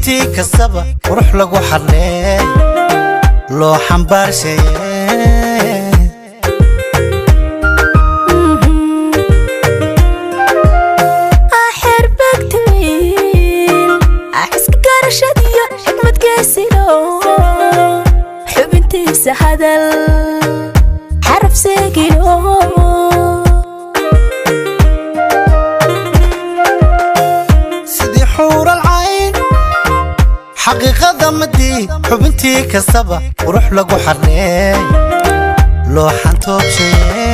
Xubintii kastaba qurux lagu xadheey, loo xambaarshaye. Xerbegtwiil xiska garashadiyo xikmadgeesilo, xubintiisa hadal xaraf seegilo. Sidii xuural cayn xaqiiqada madii, xubintii kastaba qurux lagu xadheey, loo xantoobshaye.